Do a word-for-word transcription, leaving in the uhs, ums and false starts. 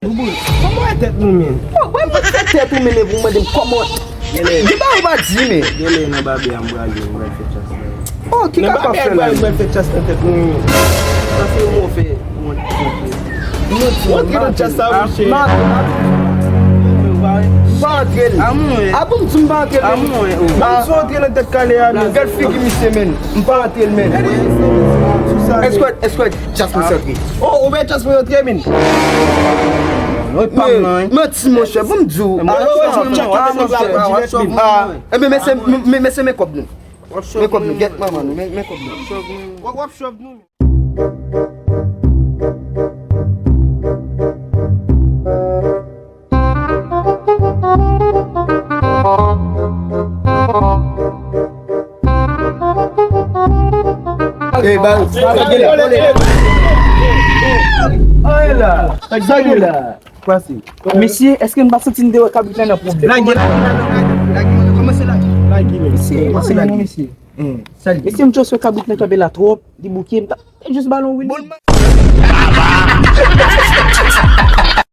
Boubou, kòman w wè tèt nou, men? Bon, mwen mwen fè tèt ou, men, men pou mande m kòman. Gen bagay ou pa di, men. Gen lè nan babè a m prale, m pral fè chas la. Oh, ki ka pa fè la? M pral fè chas nan tèt nou, men. Sa se yon move wont. Antre nan chas sa, monchè. M pa antre l. A bon, m di m pa antre l, men. Ban m di w antre nan tèt kale a, men. Gad figi misye, men. M pa antre l, men. Escort, escort. Chas mwen se antre. Oh, ou bay chas mwen antre, men. Non, e pa m nan, wi. Manti, monchè, bon m di w. Enben, men se, men, men se men kòb nou. Men kòb nou, gèt manman nou, men, men kòb nou. W ap, w ap chòv nou. Ey, ba, sa gen la. Sa gen la. Pase. Mesye, èske n pa santi n te wè kabrit la nan pwoblèm? Lage, lage, lage, lage. Kòmanse lage. Lage, mesye. Kòmanse lage, mesye. Mesye, m just wè kabrit la kanpe la twòp. Li bouke, m ta, just balon, wi.